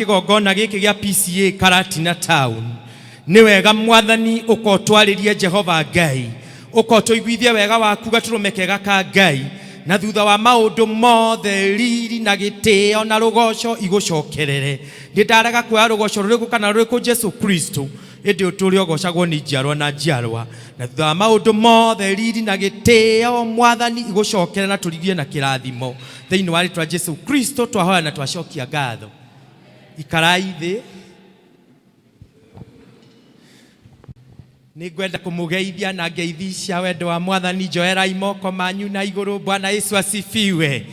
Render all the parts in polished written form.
Kĩgongona gĩkĩ gĩa PCA Karatina Town. Nĩ wega Mwathani ũkotwarĩrie Jehova Ngai, ũkotũiguithie wega waku gatũrũme kega ka Ngai, na thutha wa maũndũ mothe riri na gĩtĩo na rũgoco igũcokerere. Nĩ ndarega kuoya rũgoco rũrĩkũ kana rũrĩkũ, Jesu Kristo, ĩndĩ ũtũũre ũgocagwo nĩ njiarwa na njiarwa. Na thutha wa maũndũ mothe riri na gĩtĩo, Mwathani, igũcokere na tũrigie na kĩrathimo. Thĩinĩ wa rĩtwa Jesu Kristo twahoya na twacokia ngatho. Ikarai thĩ. Nĩ ngwenda kũmũgeithia na ngeithi cia wendo wa Mwathani. Njoerai moko manyu na igũrũ. Bwana Yesu asifiwe.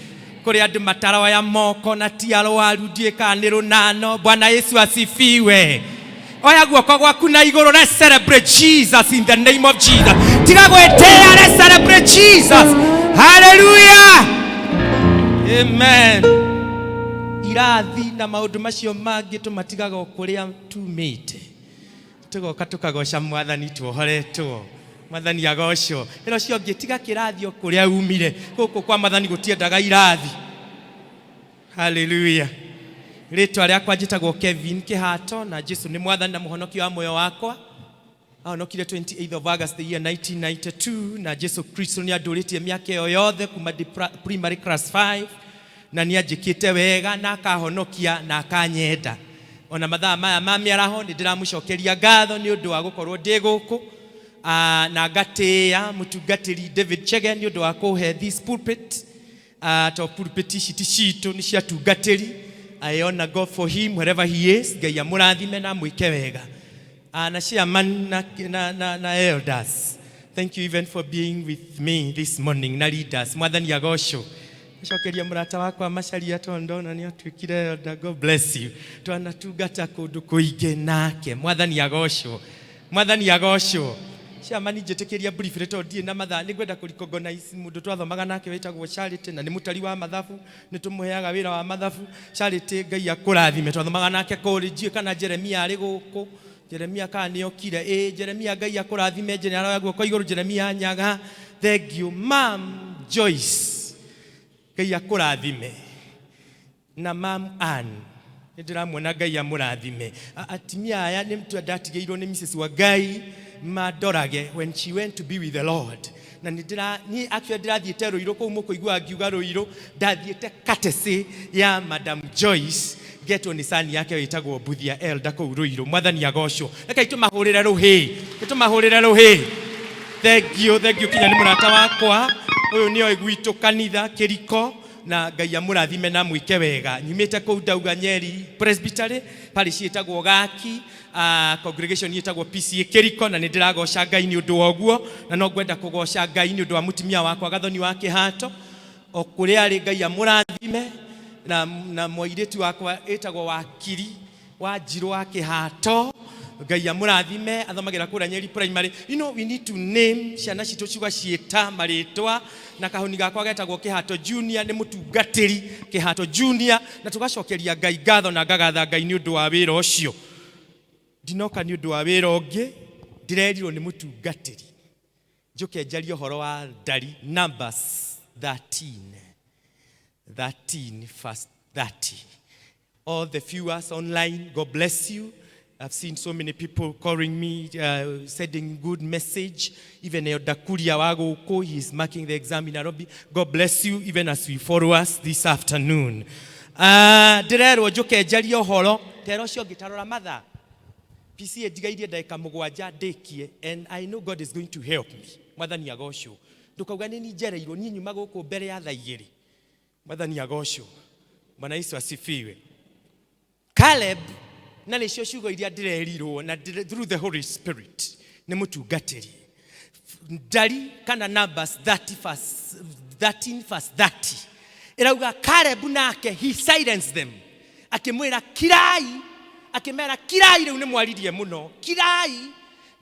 Kũrĩ andũ mataroya moko na ti arwaru, ndiũĩ kana nĩ rũnano. Bwana Yesu asifiwe. Oya guoko gwaku na igũrũ. Let's celebrate Jesus in the name of Jesus. Tiga gwĩtĩĩa, let's celebrate Jesus. Hallelujah, amen. Irathi na maũndũ macio mangĩ tũmatigaga o kũrĩa tumĩte, tũgoka tũkagoca Mwathani tuohoretwo. Mwathani agocwo. Ĩra ũcio ũngĩ, tiga kĩrathi o kũrĩa umire. Gũkũ kwa Mwathani gũtiendaga irathi. Haleluya. Rĩtwa rĩakwa njĩtagwo Kevin Kĩhato, na Jesu nĩ Mwathani na Mũhonokia wa muoyo wakwa. Ahonokire 28th of August the year 1992, na Jesu Kristo nĩ andũrĩtie mĩaka ĩyo yothe kuma ndĩ primary class 5, na nĩ anjĩkĩte wega na akahonokia na akanyenda. Ona mathaa maya ma mĩaraho nĩ ndĩramũcokeria ngatho nĩ ũndũ wa gũkorwo ndĩ gũkũ. Ah, na ngatĩĩa mũtungatĩri David Chege nĩ ũndũ wa kũhe this pulpit. Ah, to pulpit ici ti citũ, nĩ cia tungatĩri. I honor God for him wherever he is. Ngai amũrathime na amwĩke wega. Ah, na chairman na elders, thank you even for being with me this morning, na leaders. Mwathani agocwo. Acokeria mũrata wakwa Macaria tondũ ndona nĩ atuĩkire elder. God bless you. Twanatungata kũndũ kũingĩ nake. Mwathani agocwo. Mwathani agocwo. Chairman, njĩtĩkĩria briefly tondũ ndirĩ na mathaa. Nĩ ngwenda kũ-recognize mũndũ twathomaga nake wĩtagwo Charity, na nĩ mũtari wa mathabu. Nĩ tũmũheaga wĩra wa mathabu. Charity, Ngai akũrathime. Twathomaga nake college. Ndiũĩ kana Jeremia arĩ gũkũ. Jeremia kana nĩ okire? Ĩ Jeremia, Ngai akũrathime. Njene aroya guoko igũrũ. Jeremia Nyaga, thank you. Mam Joyce, Ngai akũrathime, na Mam Ann nĩ ndĩramuona, Ngai amũrathime. Atumia aya nĩ mtu ndatigĩirwo nĩ Mrs Wangai mandorage when she went to be with the Lord. Na nĩ ndĩra niĩ actually ndĩrathiĩte Rũirũ kũu, mũkũigua ngiuga Rũirũ, ndathiĩte courtesy ya Madam Joyce, ngetwo nĩ sani yake wĩtagwo Mbuthia, elder kũu Rũirũ. Mwathani agocwo. Rekei tũmahũrĩre rũhĩ, tũmahũrĩre rũhĩ. Thank you, thank you. Kinya nĩ mũrata wakwa ũyũ, nĩoĩ gwitũ kanitha kĩriko, na Ngai amũrathime na mwĩke wega. Nyumĩte kũu ndauga Nyeri Presbytery, parish ĩtagwo Gaki, congregation ĩtagwo PCA Kĩriko, na nĩ ndĩragoca Ngai nĩ ũndũ wa ũguo. Na no ngwenda kũgoca Ngai nĩ ũndũ wa mũtumia wakwa Gathoni wa Kĩhato, o kũrĩa arĩ, Ngai amũrathime, na mwairĩtu wakwa ĩtagwo Wakiri wa Njirũ wa Kĩhato, Ngai amũrathime, athomagĩra kũrĩa Nyeri Primary. We need to name ciana citũ, ciuga ciĩta marĩtwa, na kahuni gakwa getagwo Kĩhato Junior, nĩ mũtungatĩri Kĩhato Junior, na tũgacokeria Ngai ngatho na ngagatha Ngai nĩ ũndũ wa wĩra ũcio. Ndinoka nĩ ũndũ wa wĩra ũngĩ, ndĩrerirwo nĩ mũtungatĩri njũke njarie ũhoro wa ndari, Numbers 13, 13 verse 30. All the viewers online, God bless you. I've seen so many people calling me, sending good message. Even Elder Kuria wa gũkũ, he is marking the exam in Nairobi. God bless you even as we follow us this afternoon. Ndĩrerwo njũke njarie ũhoro tera ũcio ũngĩ. Tarora mathaa, PCA ndigairie ndagĩka 7 ndĩkie, and I know God is going to help me. Mwathani agocwo. Ndũkauga nĩ ni njereirwo, niĩ nyuma gũkũ mbere ya thaa 2. Mwathani agocwo. Bwana Yesu asifiwe. Caleb, na nĩcio ciugo iria ndĩrerirwo na through the Holy Spirit nĩ mũtungatĩri, ndari kana Numbers 30 verse, 13 verse 30 ĩrauga Caleb nake, he silenced them, akĩmwĩra kirai, akĩmera kirai, rĩu nĩ mwaririe mũno, kirai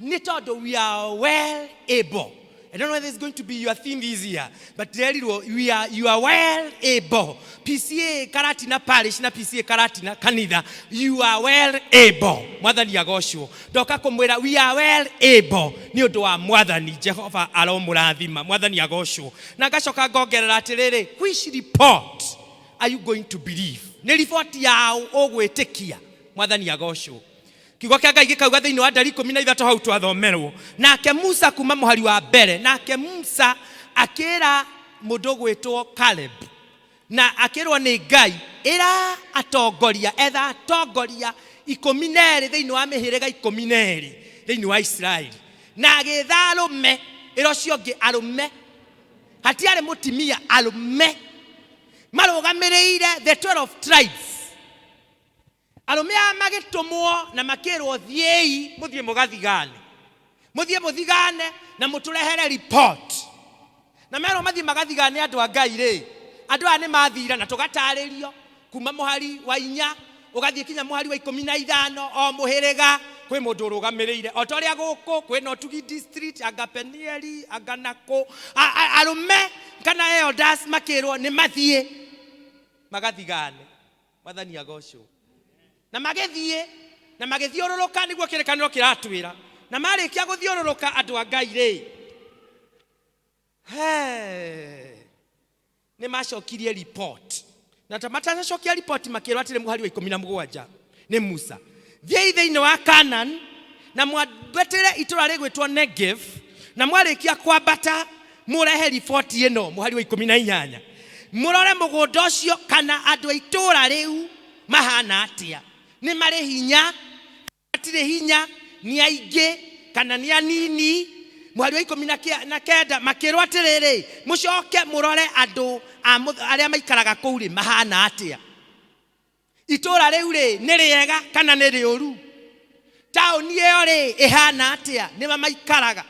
nĩ tondũ we are well able. I don't know whether it's going to be your theme this year, but ndĩrerirwo we are, you are well able. PCA Karatina Parish na PCA Karatina Kanitha, you are well able. Mwathani agocwo. Ndoka kũmwĩra we are well able nĩ ũndũ wa Mwathani Jehova aromũrathima. Mwathani agocwo. Na ngacoka ngongerera atĩrĩrĩ, which report are you going to believe? Nĩ riboti yao ũgwĩtĩkia. Mwathani agocwo. Kiugo kĩa Ngai gĩkauga thĩinĩ wa Ndari 13 hau twathomerwo. Nake Musa kuma mũhari wa mbere, nake Musa akĩra mũndũ ũgwĩtwo Caleb, na akĩrwo nĩ Ngai, ĩra atongoria, etha atongoria 12 thĩinĩ wa mĩhĩrĩga 12 thĩinĩ wa Isiraeli. Na agĩtha arũme, ĩra ũcio ũngĩ arũme, hatiarĩ mũtimia, arũme marũgamĩrĩire the 12 tribes. Arũme aya magĩtũmwo na makĩrwo thiĩi mũthiĩ mũgathigane, mũthiĩ mũthigane na mũtũrehere report. Na merwo mathiĩ magathigane andũ a Ngai rĩ, andũ aya nĩ mathira na tũgatarĩrio kuma mũhari wa 4 ũgathiĩ kinya mũhari wa 15, o mũhĩrĩga kwĩ mũndũ ũrũgamĩrĩire. O ta ũrĩa gũkũ kwĩna Ũtugi district, anga Penieli, anga nakũ, arũme kana elders makĩrwo nĩ mathiĩ magathigane. Mwathani agocwo. Na magĩthiĩ na magĩthiũrũrũka, nĩguo kĩrĩkanĩro kĩratwĩra. Na marĩkia gũthiũrũrũka andũ a Ngai rĩ, nĩ macokirie report. Na ta matanacokia report makĩrwo atĩrĩ mũhari wa 17 nĩ Musa, thiĩi thĩinĩ wa Canaan na mwambatĩre itũra rĩgwĩtwo Negev, na mwarĩkia kwambata mũrehe riboti ĩno mũhari wa 18, mũrore mũgũnda ũcio kana andũ a itũra rĩu mahana atĩa, nĩ marĩ hinya, matirĩ hinya, nĩ aingĩ kana nĩ anini. Mũhari wa 19 makĩrwo atĩrĩrĩ, mũcoke mũrore andũ arĩa maikaraga kũu rĩ mahana atĩa, itũra rĩu rĩ nĩ rĩega kana nĩ rĩũru, taũni ĩyo rĩ ĩhana atĩa, nĩ ma maikaraga,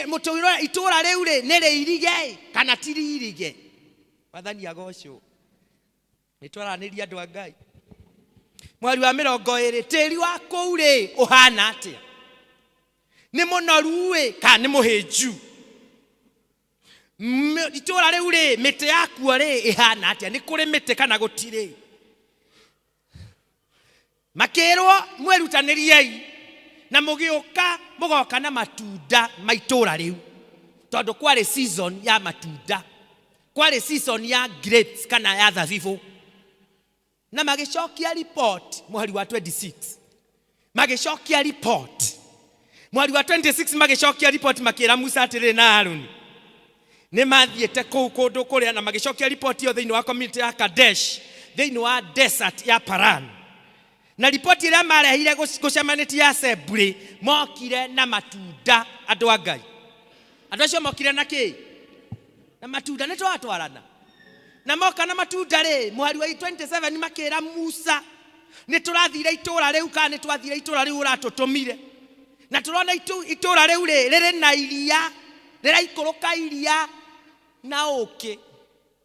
mũtũũro itũra rĩu rĩ nĩ rĩirige kana ti rĩirige. Mwathani agocwo. Nĩ twaranĩria andũ a Ngai. Mweri wa 20, tĩri wa kũu rĩ ũhana atĩa, nĩ mũnoru ĩ kana nĩ mũhĩnju, itũra rĩu rĩ mĩtĩ yakuo rĩ ĩhana atĩa, nĩ kũrĩ mĩtĩ kana gũtirĩ. Makĩrwo mwĩrutanĩriei na mũgĩũka mũgoka na matunda ma itũra rĩu, tondũ kwarĩ season ya matunda, kwarĩ season ya grapes kana ya thabibũ. Na magĩcokia report mũhari wa 26, magĩcokia report mũhari wa 26, magĩcokia report makĩra Musa atĩrĩrĩ na Haruni, nĩ mathiĩte kũu kũndũ kũrĩa, na magĩcokia report ĩyo thĩinĩ wa community ya Kadesh thĩinĩ wa desert ya Paran. Na riboti ĩrĩa marehire gũcemanĩtie assembly, mokire na matunda andũ a Ngai. Andũ acio mokire na kĩ? Na matunda. Nĩ twatwarana na moka na matunda rĩ, mũhari wa 27 makĩra Musa, nĩ tũrathire itũra rĩu kana nĩ twathire itũra rĩu ũratũtũmire, na tũrona itũra rĩu rĩ rĩrĩ na iria rĩraikũrũka iria na ũkĩ.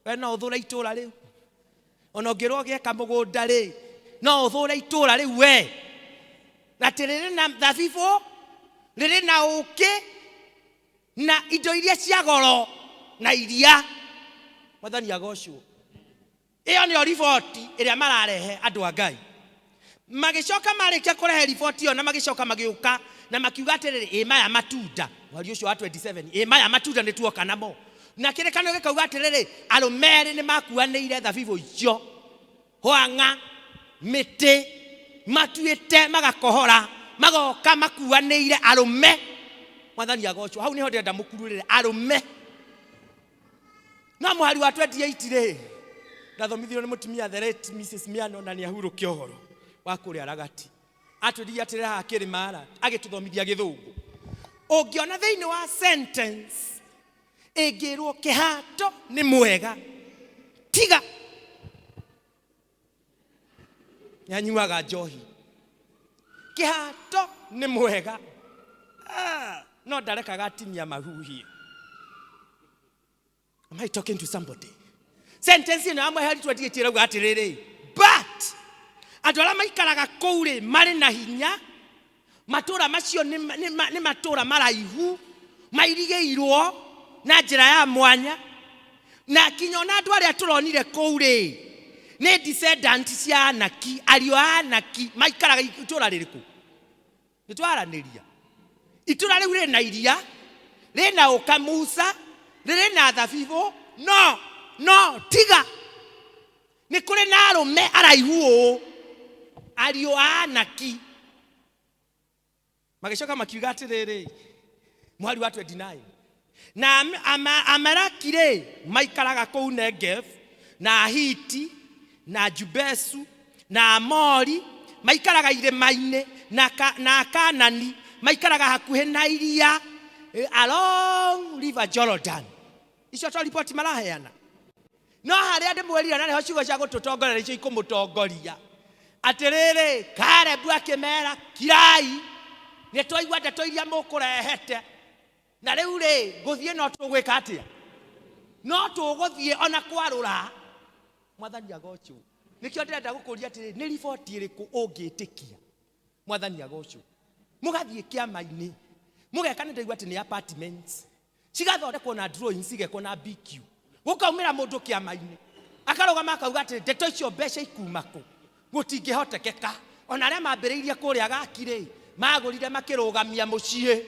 We no ũthũre itũra rĩu, ona ũngĩrwo ũgĩeka mũgũnda rĩ, no ũthũre itũra rĩu we, atĩ rĩrĩ na thabibũ, rĩrĩ na ũkĩ na indo iria cia goro na iria. Mwathani agocwo. Ĩyo nĩyo riboti ĩrĩa mararehe andũ a Ngai. Magĩcoka marĩkia kũrehe riboti ĩyo, na magĩcoka magĩũka na makiuga atĩrĩrĩ, ĩ maya matunda, mweri ũcio wa 27, ĩ maya matunda nĩ tuoka namo. Na kĩrĩkanĩro gĩkauga atĩrĩrĩ, arũme erĩ nĩ makuanĩire thabibũ icio, hwang'a, mĩtĩ, matuĩte magakohora, magoka makuanĩire arũme. Mwathani agocwo. Hau nĩho ndĩrenda mũkururĩre arũme. Na mũhari wa 28 rĩ, ndathomithirio nĩ mũtumia the late Mrs. Miano, na nĩ ahurũkia ũhoro wa kũrĩa Ragati. Atwĩrire atĩrĩ haha Kĩrĩmara, agĩtũthomithia Gĩthũngũ. Ũngĩona thĩinĩ wa sentence ĩngĩrwo kĩhato nĩ mwega, tiga nĩanyuaga njohi. Kĩhato nĩ mwega, no ndarekaga atimia mahuhie. Am I talking to somebody? Sentence ĩno ya mweheri 28 ĩrauga atĩrĩrĩ, but andũ arĩa maikaraga kũu rĩ marĩ na hinya, matũra macio nĩ matũra maraihu mairigĩirwo na njĩra ya mwanya, na kinya ona andũ arĩa tũronire kũu rĩ nĩ descendant cia Anaki, ariũ a Anaki maikaraga itũra rĩrĩkũ? Nĩ twaranĩria. Itũra rĩu rĩna iria, rĩna ũkamuca, rĩrĩ na thabibũ, no tiga Nĩ kũrĩ na arũme araihu ũũ, ariũ a Anaki. Magĩcoka makiuga atĩrĩrĩ, mũhari wa 29, na Amaleki rĩ maikaraga kũu Negev, na Ahiti, na Jubesu, na Amori maikaraga irĩma-inĩ, na Akanani maikaraga hakuhĩ na iria, along river Jordan. Icio to riboti maraheana. No harĩa ndĩmwĩrire na nĩho ciugo cia gũtũtongoria nĩcio ikũmũtongoria. Atĩrĩrĩ, Kalebu akĩmera, kirai, nĩ twaigua ndeto iria mũkũrehete, na rĩu rĩ, gũthiĩ no tũgwĩka atĩa? No tũgũthiĩ ona kwarũra. Mwathani agocwo. Nĩkĩo ndĩrenda gũkũria atĩrĩ, nĩ riboti ĩrĩkũ ũngĩtĩkia? Mwathani agocwo. Mũgathiĩ kĩama-inĩ, mũgeka nĩ ndaigua atĩ nĩ apartments cigathondekwo na drawings, igekwo na BQ. Gũkaumĩra mũndũ kĩama-inĩ akarũgama akauga atĩ ndeto icio mbeca ikuma kũ, gũtingĩhotekeka. Ona arĩa mambĩrĩirie kũrĩa gaki rĩ, magũrire makĩrũgamia mũciĩ.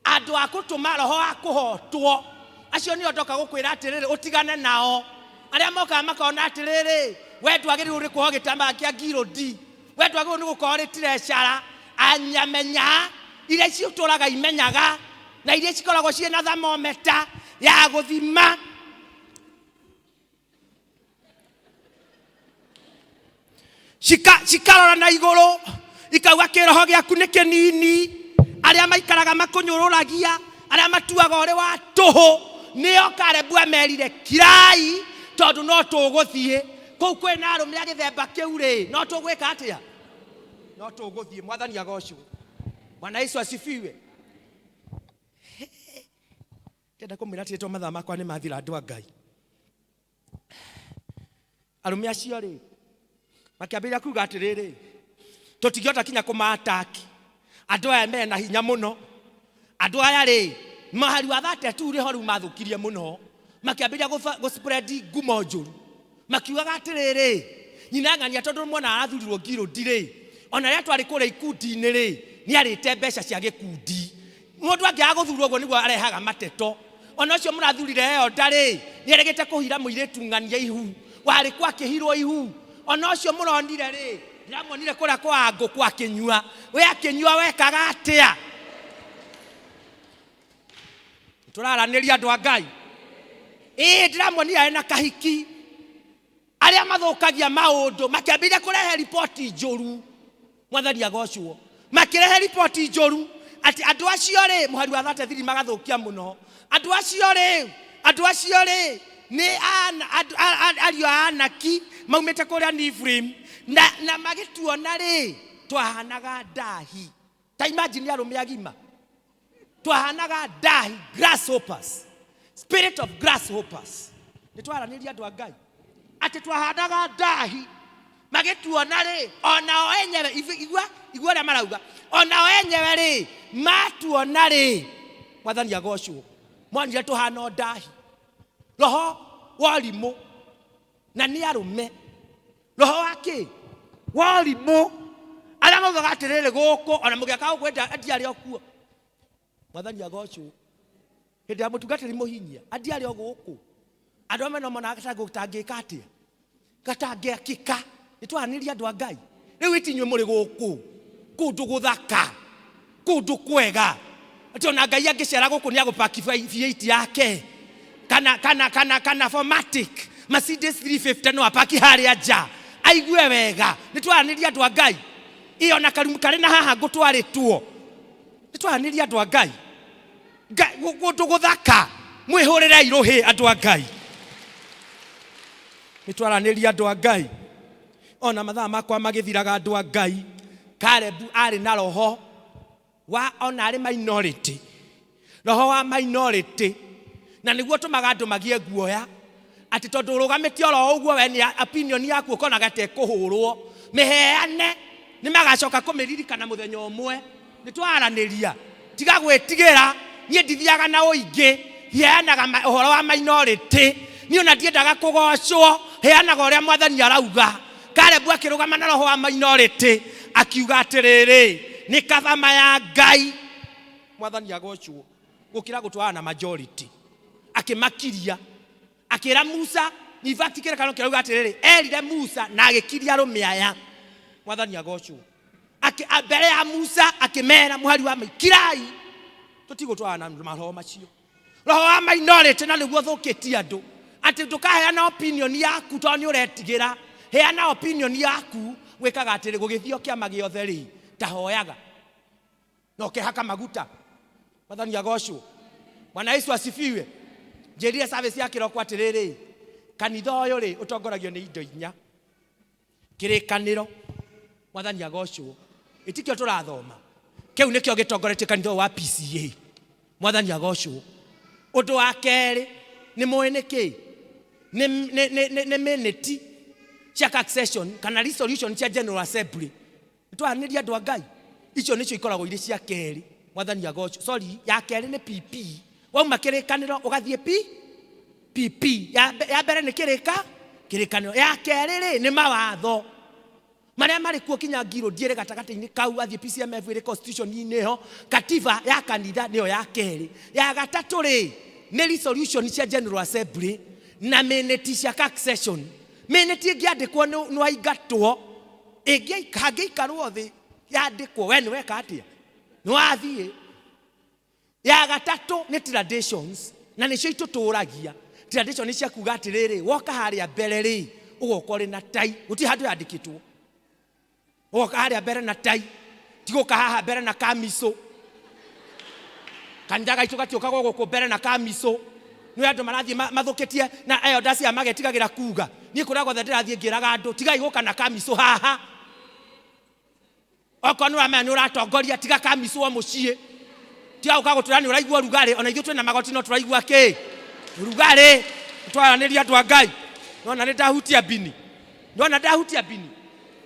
Andũ a gũtũma roho wa kũhotwo acio nĩo ndoka gũkwĩra atĩrĩrĩ, ũtigane nao. Arĩa mokaga makona atĩrĩrĩ, we ndwagĩrĩirwo nĩ kuohwo gĩtambaya kĩa ngirũndi, we ndwagĩrĩirwo nĩ gũkorwo rĩ treasurer. Anyamenya iria citũraga imenyaga, na iria cikoragwo ciĩ na thermometer ya gũthima. Cikarora na igũrũ ikauga kĩroho gĩaku nĩ kĩnini. Arĩa maikaraga makũnyũrũragia, arĩa matuaga ũrĩ wa tũhũ, nĩo Kalebu amerire kirai, tondũ no tũgũthiĩ kũu kwĩna arũme a gĩthemba kĩu rĩ, no tũgwĩka atĩa? No tũgũthiĩ. Mwathani agocwo. Bwana Yesu asifiwe. Ndĩrenda kũmwĩra atĩrĩ, tondũ mathaa makwa nĩ mathira, andũ a Ngai. Arũme acio rĩ, makĩambĩrĩria kuga atĩrĩrĩ, tũtingĩhota kinya kũmaataki. Andũ aya mena hinya mũno. Andũ aya rĩ, mũhari wa 32 rĩ ho rĩu mathũkirie mũno. Makĩambĩrĩria gũ-spread ngumo njũru. Makiugaga atĩrĩrĩ, nyina ng'ania tondũ mwana arathurirwo ngirũndi rĩ, ona rĩrĩa twarĩ kũrĩa ikundi-inĩ rĩ, nĩ arĩte mbeca cia gĩkundi. Mũndũ angĩaga gũthurwo ũguo nĩguo arehaga mateto. Ona ũcio mũrathurire elder rĩ, nĩ erĩgĩte kũhira mũirĩtu ng'ania ihu, warĩ kwa akĩhirwo ihu. Ona ũcio mũronire rĩ, ndĩramuonire kũrĩa kwa ngũkũ akĩnyua. We akĩnyua wekaga atĩa? Tũraranĩria andũ a Ngai. Ĩĩ, ndĩramuonire arĩ na kahiki. Arĩa mathũkagia maũndũ makĩambĩrĩria kũrehe riboti njũru. Mwathani agocwo. Makĩrehe riboti njũru atĩ andũ acio rĩ, mũhari wa 33 magathũkia mũno. Andũ acio rĩ, andũ acio rĩ, nĩ ariũ a Anaki maumĩte kũrĩa Nifrim, na magĩtuona rĩ, twahanaga ndahi. Ta imagine arũme agima. Twahanaga ndahi, grasshoppers. Spirit of grasshoppers. Nĩ twaranĩria andũ a Ngai. Atĩ twahanaga ndahi. Magĩtuona rĩ, onao enyewe, igua, igua ũrĩa marauga. Onao enyewe rĩ, matuona rĩ, Mwathani agocwo. Monire tũhana o ndahi. Roho wa ũrimũ, na nĩ arũme. Roho wa kĩ? Wa ũrimũ. Arĩa maugaga atĩrĩrĩ gũkũ, ona mũgĩaka gũkũ ndiarĩ o kuo. Mwathani agocwo. Hĩndĩ ya mũtungatĩri mũhinyia, andiarĩ o gũkũ. Andũ amwe no monaga ta gũtangĩka atĩa? Gatangĩakĩka. Nĩ twaranĩria andũ a Ngai. Rĩu iti inyuĩ mũrĩ gũkũ, kũndũ gũthaka, kũndũ kwega. Atĩ ona Ngai angĩcera gũkũ nĩ agũpaki V8 yake. Kana, kana, kana, kana 4MATIC, Mercedes 350 no apaki harĩa nja. Aigue wega. Nĩ twaranĩria andũ a Ngai. Ĩ ona karumu karĩ na haha ngũtwarĩtwo. Nĩ twaranĩria andũ a Ngai. Kũndũ gũthaka. Mwĩhũrĩrei rũhĩ andũ a Ngai. Nĩ twaranĩria andũ a Ngai. Ona mathaa makwa magĩthiraga andũ a Ngai. Kalebu arĩ na roho wa ona arĩ minority. Roho wa minority. Na nĩguo ũtũmaga andũ magĩe guoya. Atĩ tondũ ũrũgamĩte oro ũguo we nĩ opinion yaku ũkonaga ta ĩkũhũrwo. Mĩheane, nĩ magacoka kũmĩririkana mũthenya ũmwe. Nĩ twaranĩria. Tiga gwĩtigĩra, niĩ ndithiaga na ũingĩ, heanaga ũhoro wa minority. Niĩ ona ndiendaga kũgocwo, heanaga ũrĩa Mwathani arauga. Kalebu akĩrũgama na roho wa minority, akiuga atĩrĩrĩ, nĩ kaba ma ya Ngai. Mwathani agocwo, gũkĩra gũtwarana na majority. Akĩmakiria, akĩra Musa, In fact, kĩrĩkanĩro kĩrauga atĩrĩrĩ, erire Musa na agĩkiria arũme aya. Mwathani agocwo. Mbere ya Musa akĩmera mũhari wa kirai, tũtigũtwarana na maroho macio. Roho wa minority na nĩguo ũthũkĩtie andũ, atĩ ndũkaheana opinion yaku tondũ nĩ ũretigĩra. Heana opinion yaku, gwĩkaga atĩrĩ, gũgĩthio kĩama gĩothe rĩ, ta hoyaga na ũkehaka maguta. Mwathani agocwo. Bwana Yesu asifiwe. Njĩrire service ya kĩroko atĩrĩrĩ, kanitha ũyũ rĩ ũtongoragio nĩ indo inya. Kĩrĩkanĩro, Mwathani agocwo, ĩtikĩo tũrathoma, kĩu nĩkĩo gĩtongoretie kanitha ũyũ wa PCA. Mwathani agocwo. Ũndũ wa kerĩ nĩ mũĩ nĩ kĩ? Nĩ minute cia succession kana resolution cia General Assembly. Nĩtwaranĩria andũ a Ngai, icio nĩcio ikoragwo irĩ cia kerĩ. Mwathani agocwo. Sorry, ya kerĩ nĩ PP. Wauma kĩrĩkanĩro ũgathiĩ PP. Ya mbere nĩ kĩrĩkanĩro, ya kerĩ rĩ nĩ mawatho marĩa marĩ kuo kinya ngiro ndiĩrĩ gatagatĩ-inĩ kau, athiĩ PCMF ĩrĩ constitution-inĩ ho, katiba ya kanitha nĩyo ya kerĩ. Ya gatatũ rĩ nĩ resolution cia General Assembly na minute cia succession. Minute ĩngĩandĩkwo nĩ waingatwo, hangĩikarwo thĩ yandĩkwo we nĩ weka atĩa, nĩ wathiĩ. Ya gatatũ nĩ traditions, na nĩcio itũtũragia. Tradition nĩ cia kuga atĩrĩrĩ, woka harĩa mbere rĩ ũgoka ũrĩ na tai, gũtirĩ handũ yandĩkĩtwo, ũgoka harĩa mbere na tai, ti gũka haha mbere na kamico. Kanitha gaitũ gatiũkagwo gũkũ mbere na kamico. Nĩ andũ marathiĩ mathũkĩtie na elders aya magetigagĩra kuga. Niĩ kũrĩa guothe ndĩrathiĩ ngĩraga andũ, tigai gũka na kamico haha. Okorwo nĩ ũramenya nĩ ũratongoria, tiga kamico o mũciĩ. Tiga gũka gũtwĩra nĩ ũraigua ũrugarĩ, ona ithuĩ twĩna magoti no tũraigua kĩ? Ũrugarĩ. Twaranĩria andũ a Ngai. Nona nĩ ndahutia bini. Nona ndahutia bini.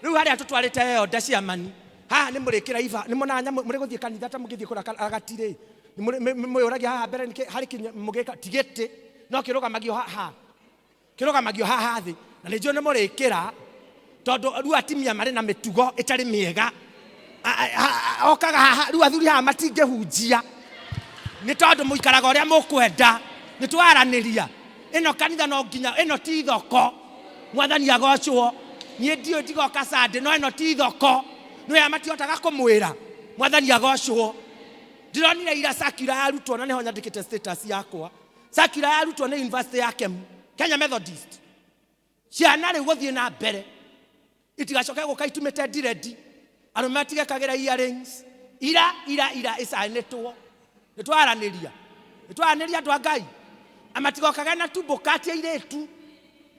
Rĩu harĩa tũtwarĩte elder ciamani, haha nĩ mũrĩkĩra iba, nĩ muonaga nyamũ, mũrĩ gũthiĩ kanitha ta mũgĩthiĩ kũrĩa agatirĩ. Nĩ mwĩyũragia haha mbere nĩkĩ, harĩ kĩ mũgĩka, ti gĩtĩ, no kĩrũgamagio haha. Kĩrũgamagio haha thĩ. Na nĩ njũĩ nĩ mũrĩkĩra, tondũ rĩu atumia marĩ na mĩtugo ĩtarĩ mĩega. Okaga haha, rĩu athuri haha matingĩhunjia. Nĩ tondũ mũikaraga ũrĩa mũkwenda. Nĩ twaranĩria. Ĩno kanitha no nginya, ĩno ti thoko. Mwathani agocwo. Niĩ ndiũĩ ndigoka Sunday, no ĩno ti thoko. Nĩ aya matihotaga kũmwĩra. Mwathani agocwo. Ndĩronire ira circular yarutwo, na nĩho nyandĩkĩte status yakwa. Circular yarutwo nĩ University ya Kemu, Kenya Methodist. Ciana rĩu gũthiĩ na mbere itigacoke gũka itumĩte ndiredi, arũme matigekagĩra earrings. Ira ira ira ĩcainĩtwo. Nĩ twaranĩria, nĩ twaranĩria andũ a Ngai. Amatigokage na tumbo kati airĩtu.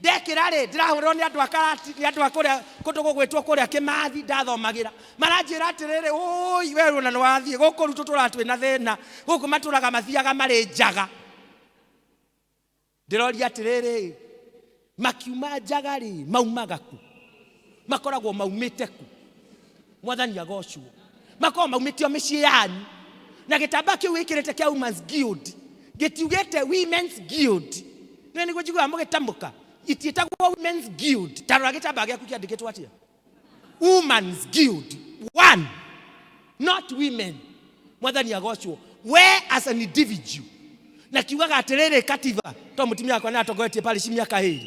Ndekĩra rĩ, ndĩrahũrĩrwo nĩ andũ a karati, nĩ andũ a kũrĩa kũndũ gũgwĩtwo kũrĩa Kĩmathi ndathomagĩra. Maranjĩra atĩrĩrĩ, ũi we ona nĩ wathiĩ gũkũ rĩu tũtũraga twĩna thĩna, gũkũ matũraga mathiaga marĩ njaga. Ndĩroria atĩrĩrĩ, makiuma njaga rĩ, maumaga kũ? Makoragwo maumĩte kũ? Mwathani agocwo. Makoragwo maumĩte o mĩciĩ yanyu. Na gĩtambaya kĩu wĩkĩrĩte kĩa Women's Guild gĩtiugĩte Women's Guild. Nĩ nĩguo njiguaga mũgĩtamũka. Itiĩtagwo Women's Guild. Ta rora gĩtambaya gĩaku kĩandĩkĩtwo atĩa? Women's Guild. One, not women. Mwathani agocwo. We as an individual. Na kiugaga atĩrĩrĩ katiba, to mũtumia wakwa nĩ atongoretie parish mĩaka ĩrĩ.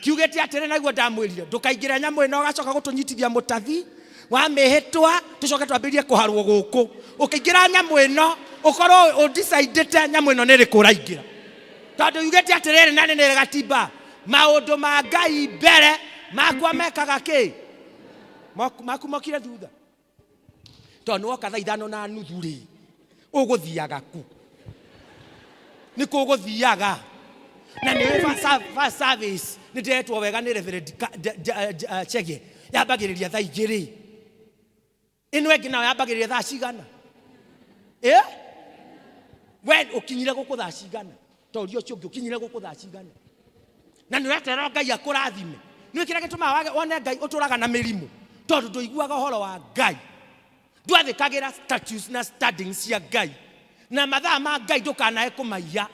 Kiugĩte atĩrĩ, naguo ndamwĩrire, ndũkaingĩre nyamũ ĩno ũgacoka gũtũnyitithia mũtathi wa mĩhĩtwa, tũcoke twambĩrĩrie kũharwo gũkũ. Ũkĩingĩra nyamũ ĩno, ũkorwo ũdecidĩte nyamũ ĩno nĩ ĩrĩkũ ũraingĩra. Tondũ yugĩte atĩrĩrĩ, na nĩ gatiba, maũndũ ma Ngai mbere, makwa mekaga kĩ? Maku mokire thutha. Tondũ nĩ woka thaa ithano na nuthu rĩ, ũgũthiaga kũ? Nĩ kũ ũgũthiaga? Na nĩ first service, nĩ ndĩretwo wega nĩ Reverend Chege, yambagĩrĩria thaa igĩrĩ. Ĩno ĩngĩ nayo yambagĩrĩria thaa cigana? We ũkinyire gũkũ thaa cigana? Ta ũria ũcio ũngĩ, ũkinyire gũkũ thaa cigana? Na nĩ ũreterera Ngai akũrathime. Nĩ kĩrĩa gĩtũmaga wage wone Ngai ũtũraga na mĩrimũ, tondũ ndũiguaga ũhoro wa Ngai, ndwathĩkagĩra statutes na standings cia Ngai, na mathaa ma Ngai ndũkanae kũmaiya.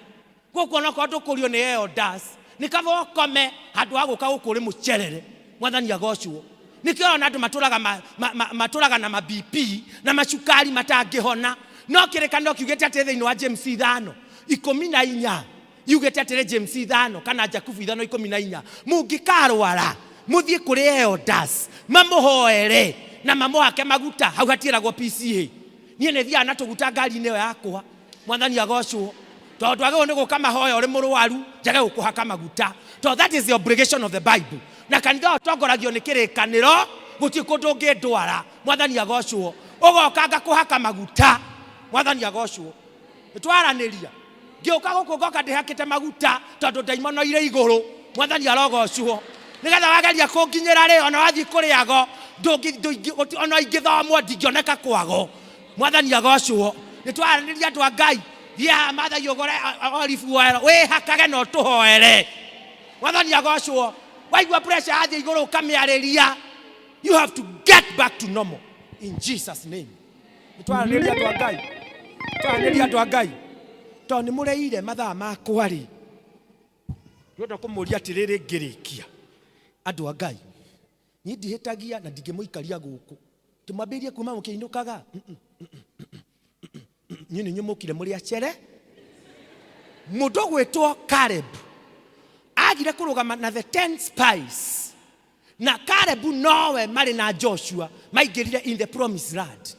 Gũkũ onokorwo ndũkũrio nĩ elders, nĩ kaba ũkome handũ ha gũka gũkũ ũrĩ mũcerere. Mwathani agocwo. Nĩkĩo ũrona andũ matũraga matũraga na ma BP na macukari matangĩhona. No kĩrĩkanĩro kiugĩte atĩ thĩinĩ wa James ithano ikũmi na inya, Yugĩte atĩrĩ James 5 kana Jakubu 5:14, mũngĩkarwara mũthiĩ kũrĩ elders mamũhoere na mamũhake maguta. Hau hatiĩragwo PCA. Niĩ nĩ thiaga na tũguta ngari-inĩ ĩyo yakwa. Mwathani agocwo, tondũ agĩrĩirwo nĩ gũka mahoya ũrĩ mũrwaru njage gũkũhaka maguta, tondũ that is the obligation of the Bible. Na kanitha ũyũ ũtongoragio nĩ kĩrĩkanĩro, gũtirĩ kũndũ ũngĩndwara. Mwathani agocwo, ũgoka ngakũhaka maguta. Mwathani agocwo. Nĩtwaranĩria. Ngĩũka gũkũ ngoka ndĩhakĩte maguta, tondũ ndaimono irĩ igũrũ. Mwathani arogocwo. Nĩgetha wageria kũnginyĩra rĩ, ona wathiĩ kũrĩago, ona ingĩthomwo ndingĩoneka kwago. Mwathani agocwo. Nĩtwaranĩria andũ a Ngai. Thiĩ haha Maathai ũgũre olive oil, wĩhakage na ũtũhoere. Mwathani agocwo. Waigua pressure yathiĩ igũrũ ũkamĩarĩria. You have to get back to normal in Jesus name. Nĩtwaranĩria andũ a Ngai. Twaranĩria andũ a Ngai. Tondũ nĩ mũreire mathaa makwa rĩ, ndĩrenda kũmũria atĩrĩrĩ ngĩrĩkia. Andũ a Ngai, niĩ ndihĩtagia na ndingĩmũikaria gũkũ. Tũmwambĩrĩrie kuma mũkĩinũkaga. Niĩ nĩ inyuĩ mũkire mũrĩ acere. Mũndũ ũgwĩtwo Caleb agire kũrũgama na the 10 spies. Na Caleb nowe marĩ na Joshua maingĩrire in the promised land.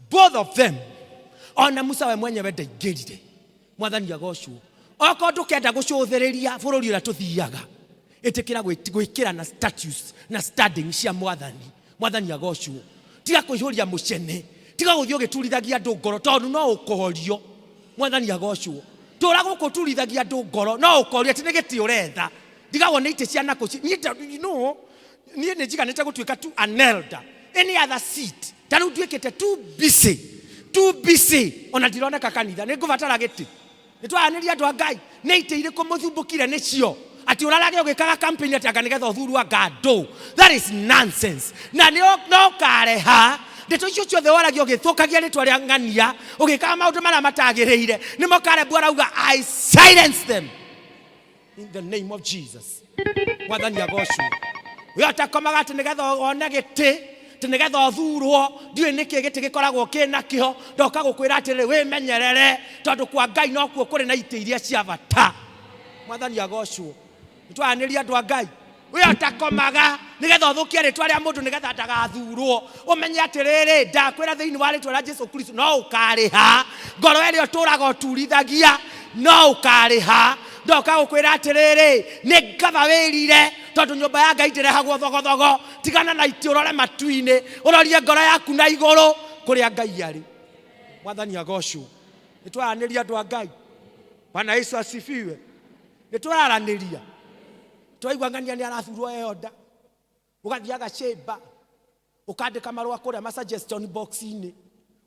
Both of them. Ona Musa we mwenyewe ndaingĩrire. Mwathani agocwo. Okorwo ndũkenda gũcũthĩrĩria bũrũri ũrĩa tũthiaga, ĩtĩkĩra gwĩkĩra na statues na standing cia Mwathani. Mwathani agocwo. Tiga kũihũria mũcene, tiga gũthiĩ ũgĩturithagia andũ ngoro, tondũ no ũkorio. Mwathani agocwo. Tũra gũkũ ũturithagia andũ ngoro, no ũkorio atĩ nĩ gĩtĩ ũretha. Ndigagwo nĩ itĩ cia nakũ. Niĩ you know, niĩ nĩ njiganĩte gũtuĩka tu an elder. Any other seat. Ta rĩu nduĩkĩte too busy. Too busy. Ona ndironeka kanitha. Nĩ ngũbatara gĩtĩ. Nĩ twaranĩria andũ a Ngai. Nĩ itĩ irĩkũ mũthumbũkire nĩcio? Atĩ ũrarage ũgĩkaga campaign atĩ anga nĩgetha ũthurwo anga andũ. That is nonsense. Na nĩ no ũkareha ndeto icio ciothe waragia ũgĩthũkagia rĩtwa rĩa ng'ania, ũgĩkaga maũndũ marĩa matagĩrĩire. Nĩmo Caleb arauga, I silence them in the name of Jesus. Mwathani agocwo. We ũtakomaga atĩ nĩgetha wone gĩtĩ, atĩ nĩgetha ũthurwo, ndiũĩ nĩkĩ gĩtĩ gĩkoragwo kĩ nakĩo. Ndoka gũkwĩra atĩrĩrĩ, wĩmenyerere, tondũ kwa Ngai nokuo kũrĩ na itĩ iria cia bata. Mwathani agocwo. Nĩtwaranĩria andũ a Ngai. We ũtakomaga nĩgetha ũthũkie rĩtwa rĩa mũndũ nĩgetha ndagathurwo, ũmenye atĩrĩrĩ, ndakwĩra thĩinĩ wa rĩtwa rĩa Jesu Kristo no ũkarĩha. Ngoro ĩrĩa ũtũraga ũturithagia no ũkarĩha. Ndoka gũkwĩra atĩrĩrĩ, nĩ kaba wĩrire, tondũ nyũmba ya Ngai ndĩrehagwo thogothogo. Tigana na itĩ, ũrore matu-inĩ, ũrorie ngoro yaku na igũrũ kũrĩa Ngai arĩ. Mwathani agocwo. Nĩtwaranĩria andũ a Ngai. Bwana Yesu asifiwe. Nĩtũraranĩria. Twaigua ng'ania nĩ arathurwo elder, ũgathiaga chamber, ũkandĩka marũa kũrĩa ma suggestion box-inĩ,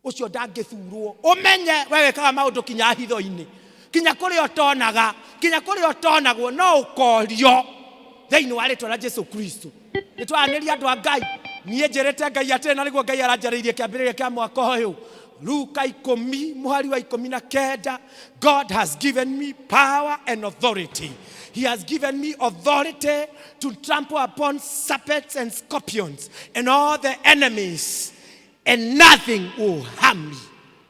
ũcio ndangĩthurwo. Ũmenye we wĩkaga maũndũ kinya hitho-inĩ, kinya kũrĩa ũtonaga, kinya kũrĩa ũtonagwo, no ũkorio thĩinĩ wa rĩtwa rĩa Jesu Kristo. Nĩtwaranĩria andũ a Ngai. Niĩ njĩrĩte Ngai atĩrĩ, na nĩguo Ngai aranjarĩirie kĩambĩrĩria kĩa mwaka ũyũ, Luka ikũmi mũhari wa ikũmi na kenda, God has given me power and authority. He has given me authority to trample upon serpents and scorpions and all the enemies, and nothing will harm me.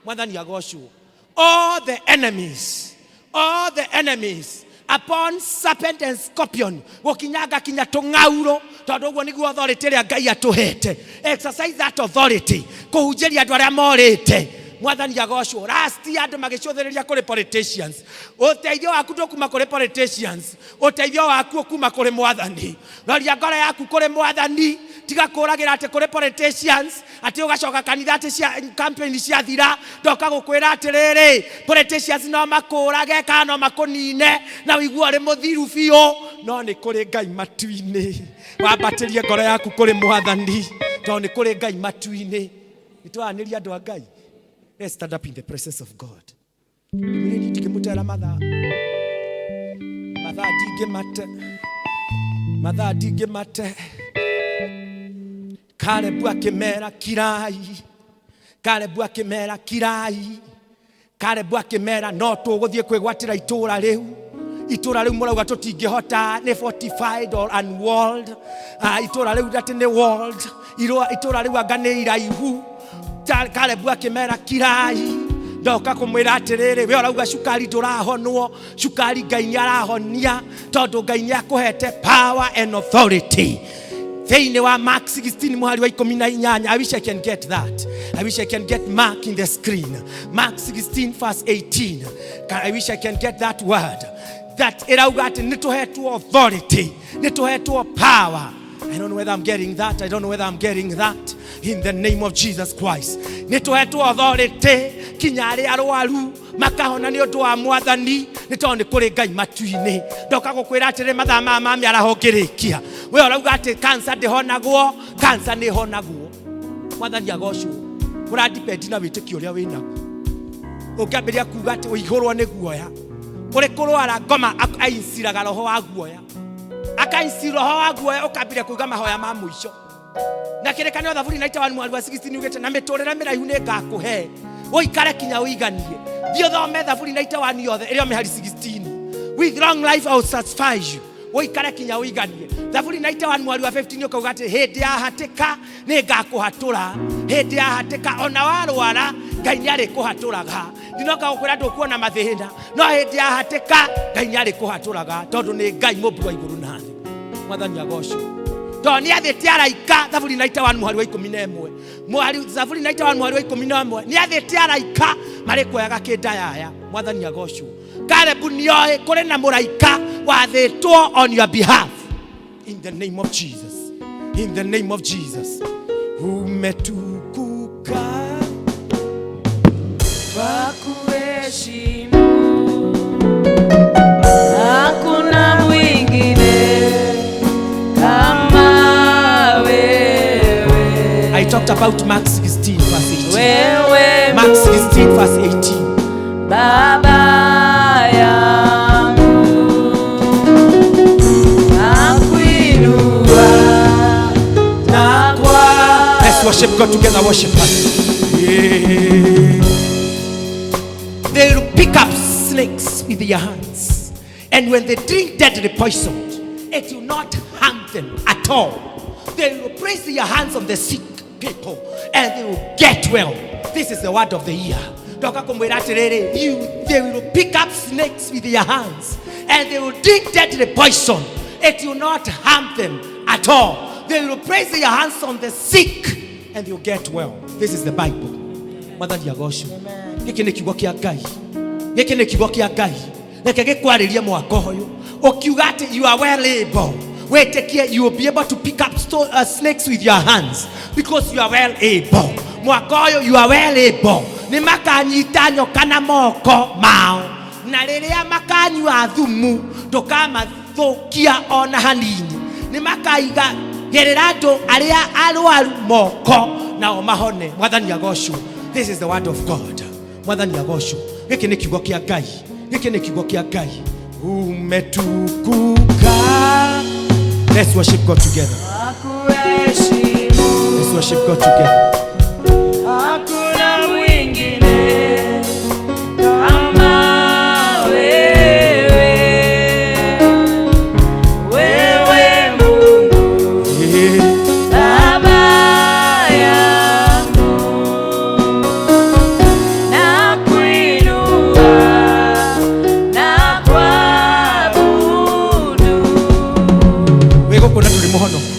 Mwathani agocwo. All the enemies, all the enemies upon serpent and scorpion, gũkinyanga kinya tũng'aurũ, tondũ ũguo nĩguo authority ĩrĩa Ngai atũhete. Exercise that authority kũhunjĩria andũ arĩa morĩte. Mwathani agocwo. Last year andũ magĩcũthĩrĩria kũrĩ politicians. Ũteithio waku ndũkuma kũrĩ politicians, ũteithio waku ũkuma kũrĩ Mwathani. Roria ngoro yaku kũrĩ Mwathani, tiga kũragĩra atĩ kũrĩ politicians, atĩ ũgacoka kanitha atĩ cia campaign ciathira. Ndoka gũkwĩra atĩrĩrĩ, politicians no makũrage kana no makũnine na ũigue ũrĩ mũthiru biũ, no nĩ kũrĩ Ngai matu-inĩ. Wambatĩrie ngoro yaku kũrĩ Mwathani, tondũ nĩ kũrĩ Ngai matu-inĩ. Nĩtwaranĩria andũ a Ngai. Let's stand up in the presence of God. Mwĩrĩ ndingĩmũtera mathaa, mathaa ndingĩmate, mathaa ndingĩmate. Kalebu akĩmera kirai, Kalebu akĩmera kirai, Kalebu akĩmera no tũgũthiĩ kwĩgwatĩra itũũra rĩu. Itũũra rĩu mũrauga tũtingĩhota, nĩ fortified or unwalled. Itũũra rĩu atĩ nĩ walled. Itũũra rĩu anga nĩ iraihu. Kalebu akĩmera kirai, Ndoka kũmwĩra atĩrĩrĩ, we ũrauga cukari ndũrahonwo, cukari Ngai nĩ arahonia, tondũ Ngai nĩ akũhete power and authority. Thĩinĩ wa Mark 16 mũhari wa 18. I wish I can get that. I wish I can get Mark in the screen. Mark 16 verse 18. I wish I can get that word. That ĩrauga atĩ nĩ tũhetwo authority, nĩ tũhetwo power. I don't know whether I'm getting that. I don't know whether I'm getting that. In the name of Jesus Christ. Nĩ tũhetwo authority kinya arĩa arwaru makahona nĩ ũndũ wa mwathani, nĩ tondũ nĩ kũrĩ Ngai matu-inĩ. Ndoka gũkwĩra atĩrĩ, mathaa maya ma mĩaraho ngĩrĩkia, we ũrauga atĩ kansa ndĩhonagwo, kansa nĩ ĩhonagwo. Mwathani agocwo. Ũrandipendi na wĩtĩkio ũrĩa wĩnaguo. Ũngĩambĩrĩria kuga atĩ ũihũrwo nĩ guoya, kũrĩ kũrwara ngoma ainciraga roho wa guoya, akaici roho wa guoya, ũkambĩrĩria kuuga mahoya ma mũico. Na kĩrĩkanĩro Thaburi 91 mwari wa 16 ugĩte, na mĩtũrĩre mĩraihu nĩ ngakũhe ũikare kinya ũiganie. Thiĩ ũthome Thaburi 91 yothe ĩrĩa mĩhari 16. With long life I will satisfy you, ũikare kinya ũiganie. Thaburi 91 mwari wa 15 ũkauga atĩ hĩndĩ ya hatĩka nĩ ngakũhatũra. Hĩndĩ ya hatĩka, ona warwara, Ngai nĩ arĩkũhatũraga. Ndinoka gũkwĩra ndũkuona mathĩna, no hĩndĩ ya hatĩka Ngai nĩ arĩkũhatũraga, tondũ nĩ Ngai mũmbi wa igũrũ na thĩ. Mwathani agocwo, tondũ nĩ athĩte araika. Thaburi 91 mũhari wa 11, mũhari Thaburi 91 mũhari wa 11, nĩ athĩte araika marĩ kuoyaga kĩndayaya. Mwathani agocwo. Kalebu nĩoĩ kũrĩ na mũraika wathĩtwo on your behalf. In the name of Jesus, in the name of Jesus. Umetukuka. Wakuheshimu, hakuna mwingine kama wewe. I talked about Mark 16 verse 18. Wewe Mark 16 verse 18. Baba yangu, nakuinua na kwa Let's worship God together. Worship us. Yeah. They will pick up snakes with their hands, and when they drink deadly poison, it will not harm them at all. They will place their hands on the sick people, and they will get well. This is the word of the year. Ndoka kumwĩra atĩrĩrĩ, they will pick up snakes with their hands, and they will drink deadly poison. It will not harm them at all. They will place their hands on the sick, and they will get well. This is the Bible. Mwathani agocwo. Gĩkĩ nĩ kiugo kĩa Ngai. Gĩkĩ nĩ kiugo kĩa Ngai. Reke gĩkwarĩrie mwaka ũyũ, ũkiuga atĩ you are well able. Wĩtĩkie you will be able to pick up snakes with your hands because you are well able. Mwaka ũyũ you are well able. Nĩ makanyita nyoka na moko mao, na rĩrĩa makanyua thumu ndũkamathũkia ona hanini. Nĩ makaiga gerera andũ arĩa arwaru moko nao mahone. Mwathani agocwo. This is the word of God. Mwathani agocwo. Gĩkĩ nĩ kiugo kĩa Ngai. Gĩkĩ nĩ kiugo kĩa Ngai. Umetukuka. Let's worship God together. Wakuheshimu, Let's worship God together. Hakuna mwingine kama wewe. Wewe Mungu Baba yangu, nakuinua na kuabudu. Wĩ gũkũ na ndũrĩ mũhonoku,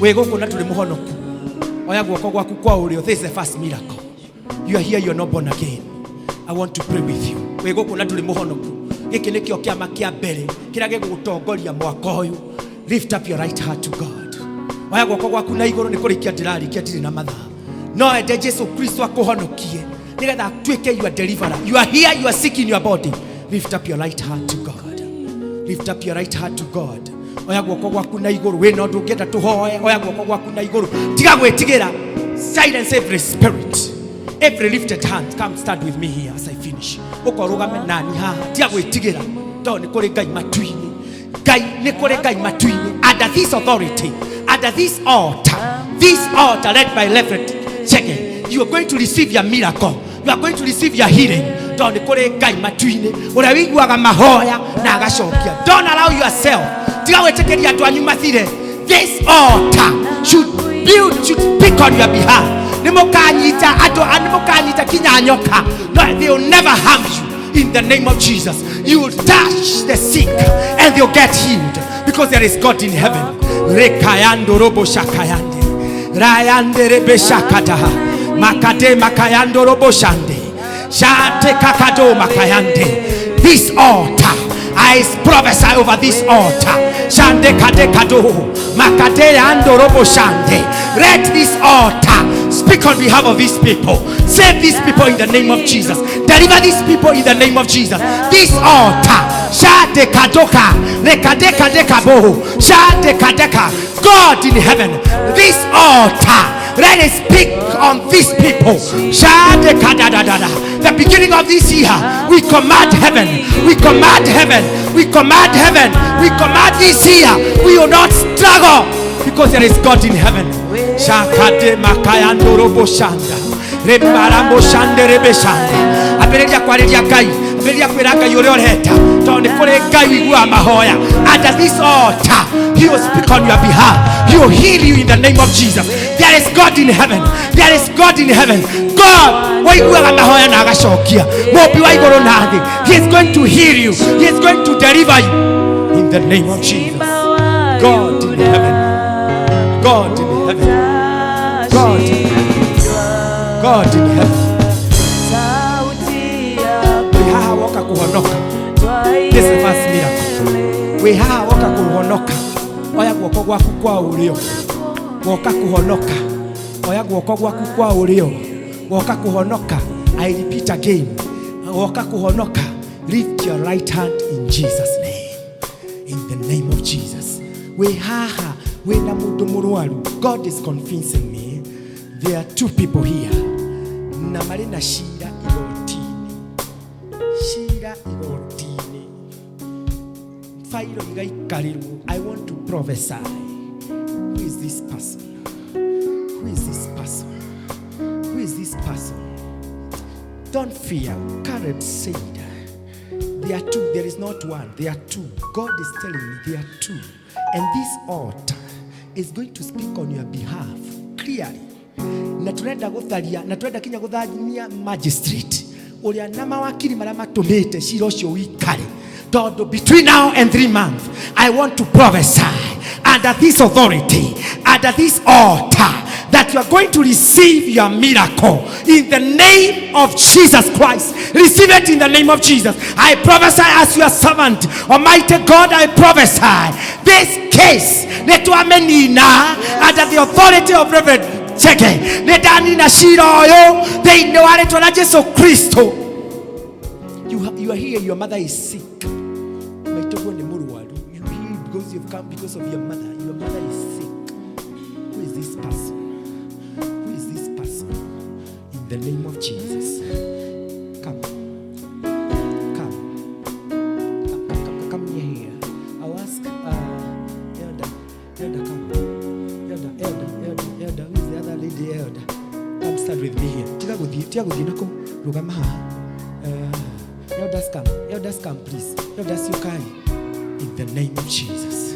wĩ gũkũ na ndũrĩ mũhonoku, oya guoko gwaku kwa ũrĩo. This is the first miracle. You are here, you are not born again. I want to pray with you. Wĩ gũkũ na ndũrĩ mũhonoku, gĩkĩ nĩkĩo kĩama kĩa mbere kĩrĩa gĩgũgũtongoria mwaka ũyũ. Lift up your right hand to God. Oya guoko gwaku na igũrũ. Nĩ kũrĩkia ndĩrarĩkia, ndirĩ na mathaa. No ende Jesu Kristo akũhonokie nĩgetha atuĩke your deliverer. You are here, you are sick in your body. Lift up your right hand to God. Lift up your right hand to God. Oya guoko gwaku na igũrũ. Wĩna ũndũ ũngĩenda tũhoe, oya guoko gwaku na igũrũ. Tiga gwĩtigĩra. Silence every spirit. Every lifted hand, come stand with me here as I finish. Ũkorũgame nani haha. Tiga gwĩtigĩra, tondũ nĩ kũrĩ Ngai matu-inĩ. Ngai, nĩ kũrĩ Ngai matu-inĩ. Under this authority, under this altar, this altar led by Reverend Chege, you are going to receive your miracle, you are going to receive your healing, tondũ nĩ kũrĩ Ngai matu-inĩ ũrĩa wĩiguaga mahoya na agacokia. Don't allow yourself. Tiga gwĩtĩkĩria andũ anyu mathire. This altar should build, should speak on your behalf. Nĩ Nĩ mũkanyita andũ, nĩ mũkanyita kinya nyoka. No, they will never harm you. In the name of Jesus, you will touch the sick and they'll get healed, because there is God in heaven. Rekayando robo shakayande. Rayande rebe shakata. Makate makayando robo shande. Shate kakado makayande. This altar, I prophesy over this altar. Shande kade kado. Makate ando robo shande. Let this altar speak on behalf of these people. Save these people in the name of Jesus. Deliver these people in the name of Jesus. This altar. Shade kadoka. Rekade kadekabo. Shade kadeka. God in heaven. This altar, let it speak on these people. Shade kadadadada. The beginning of this year, we command heaven. We command heaven. We command heaven. We command this year. We will not struggle, because there is God in heaven. Shakade makayando robo shanda. Rebarambo shande rebe shanda. Ambĩrĩria kwarĩria Ngai, ambĩrĩria kwĩra Ngai ũrĩa ũrenda, tondũ nĩ kũrĩ Ngai ũiguaga mahoya. Under this altar, he will speak on your behalf. He will heal you in the name of Jesus. There is God in heaven. There is God in heaven. God waiguaga mahoya na agacokia. Mũmbi wa igũrũ na thĩ. He is going to heal you. He is going to deliver you in the name of Jesus. God in heaven. God in heaven. God in heaven. God in heaven. Wĩ haha woka kũhonoka. This is the first miracle. Wĩ haha woka kũhonoka. Oya guoko gwaku kwa ũrĩo. Woka kũhonoka. Oya guoko gwaku kwa ũrĩo. Woka kũhonoka. I repeat again. Woka kũhonoka. Lift your right hand in Jesus' name. In the name of Jesus. Wĩ haha wĩna mũndũ mũrwaru. God is convincing me there are two people here na marĩ na cira igoti-inĩ. Cira igoti-inĩ. Failo igaikarĩrwo. I want to prophesy. Who is this person? Who is this person? Who is this person? Don't fear. Caleb said, there are two. There is not one. There are two. God is telling me there are two. And this altar is going to speak on your behalf clearly. Na turenda gutharia, na turenda kinya guthamia magistrate uria na mawakiri maria matumite cira ucio wikare, tondu between now and 3 months I want to prophesy under this authority, under this altar, that you are going to receive your miracle in the name of Jesus Christ. Receive it in the name of Jesus. I prophesy as your servant, Almighty God. I prophesy this case nĩtwamenina under the authority of Reverend Chege. Nĩndanina cira ũyũ thĩinĩ wa rĩtwa rĩa Jesu Kristo. You are here, your mother is sick. Maitũguo nĩ mũrwaru. You here because you've come because of your mother. Your mother is sick. Who is this person? Who is this person? In the name of Jesus. Come. Come. Come, come, come, come near here. I'll ask Elder. Elder, come. Elder, Elder, Elder, Elder. Who is the other lady, Elder? Come stand with me here. Tiga gũthiĩ, tiga gũthiĩ nakũu. Rũgama haha. Elders come. Elders come, please. Elders, you can. In the name of Jesus.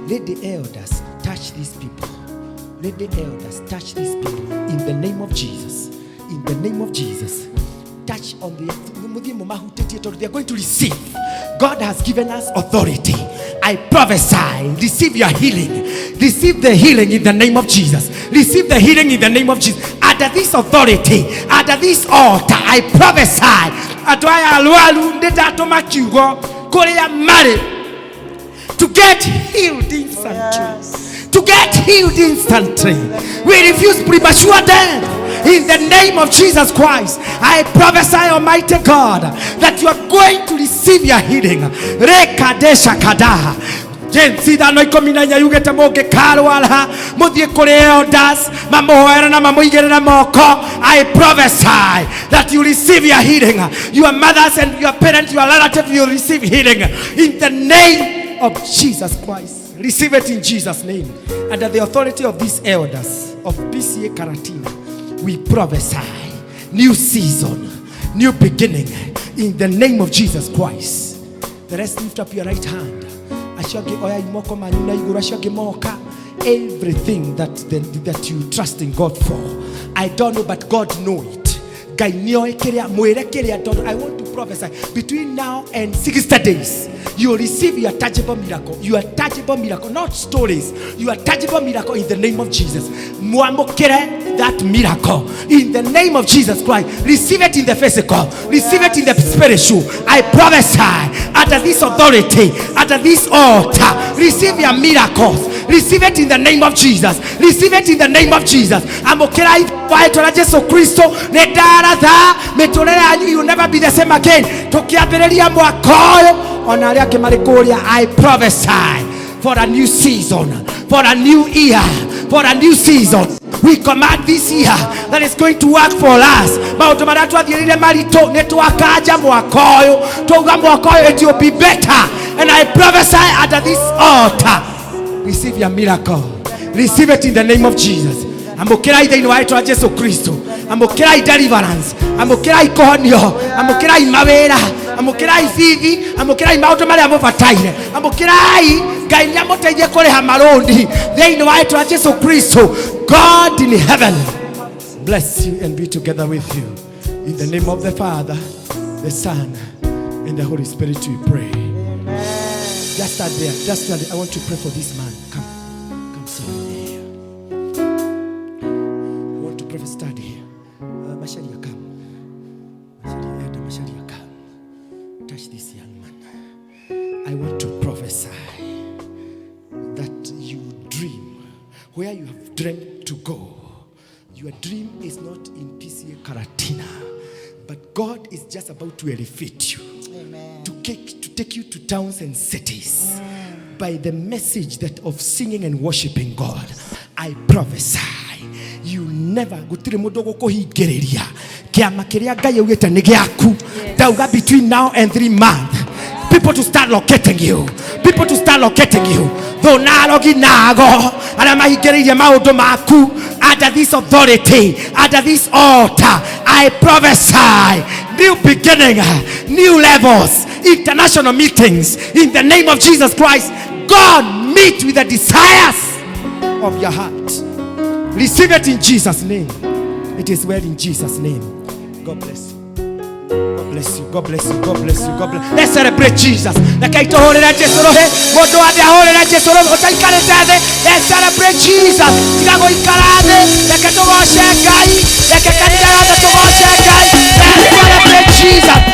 Lady elders, touch these people. Lady elders, touch these people. In the name of Jesus. In the name of Jesus. Touch on the mũthiĩ mũmahutĩtie tondũ they are going to receive. God has given us authority. I prophesy, receive your healing. Receive the healing in the name of Jesus. Receive the healing in the name of Jesus. Under this authority, under this altar, I prophesy. Andũ aya arwaru nĩndatũma kiugo kũrĩa marĩ to get healed instantly. To get healed instantly. We refuse premature death. In the name of Jesus Christ, I prophesy, Almighty God, that you are going to receive your healing. Rekadesha kadaha. James 5:14 yugĩte mũngĩkarwara mũthiĩ kũrĩ elders mamũhoere na mamũigĩrĩre moko. I prophesy that you receive your healing. Your mothers and your parents, your relatives, you receive healing in the name of Jesus Christ. Receive it in Jesus' name. Under the authority of these elders of PCEA Karatina, we prophesy new season, new beginning in the name of Jesus Christ. The rest, lift up your right hand. Acio angĩ oyai moko manyu na igũrũ, acio angĩ moka. Everything that you trust in God for, I don't know, but God know it. Ngai nĩoĩ kĩrĩa mwĩre kĩrĩa tondũ I want to prophesy between now and 60 days you will receive your tangible miracle, your tangible miracle, not stories, your tangible miracle in the name of Jesus. Mwamũkĩre that miracle in the name of Jesus Christ. Receive it in the physical, receive it in the spiritual. I prophesy under this authority, under this altar, receive your miracles. Receive it in the name of Jesus. Receive it in the name of Jesus. Amũkĩra rĩtwa rĩa Jesu Kristo. Nĩ ndaratha mĩtũrĩre yanyu, you will never be the same again. Tũkĩambĩrĩria mwaka ũyũ, ona arĩa angĩ marĩ kũrĩa, I prophesy for a new season, for a new year, for a new season. We command this year that is going to work for us. Maũndũ marĩa twathiĩrĩire maritũ nĩ twakanja mwaka ũyũ, twauga mwaka ũyũ it will be better. And I prophesy under this altar, receive your miracle. Receive it in the name of Jesus. Amũkĩrai thĩinĩ wa rĩtwa Jesu Kristo. Amũkĩrai deliverance, amũkĩrai kũhonio, amũkĩrai mawĩra, amũkĩrai bithi, amũkĩrai maũndũ marĩa mũbataire, amũkĩrai Ngai nĩ amũteithie kũrĩha marũni thĩinĩ wa rĩtwa Jesu Kristo. God in heaven bless you and be together with you. In the name of the Father, the Son, and the Holy Spirit we pray. Just stand there. Just stand there. I want to pray for this man. Come. Come sit here. I want to pray for, stand here. Masharia, come. Masharia, Elder Masharia, come. Touch this young man. I want to prophesy that you dream where you have dreamt to go. Your dream is not in PCEA Karatina, but God is just about to elevate you. Amen. To take you to towns and cities by the message that of singing and worshiping God. I prophesy you never, gũtirĩ mũndũ ũgũkũhingĩrĩria kĩama kĩrĩa Ngai augĩte nĩ gĩaku. Ndauga between now and 3 months, people to start locating you, people to start locating you, thũ narogi nago arĩa mahingĩrĩirie maũndũ maku. Under this authority, under this altar, I prophesy new beginning, new levels, international meetings in the name of Jesus Christ. God meet with the desires of your heart. Receive it in Jesus' name. It is well in Jesus' name. God bless you. God bless you. God bless you. God bless you. God bless. Let's celebrate Jesus. Reke tũhũrĩre Jesu rũhĩ. Mũndũ wothe ahũrĩre Jesu rũhĩ ũtaikarĩte thĩ. Let's celebrate Jesus. Tiga gũikara thĩ. Reke tũgoce Ngai. Reke kanitha yothe tũgoce Ngai. Let's celebrate Jesus.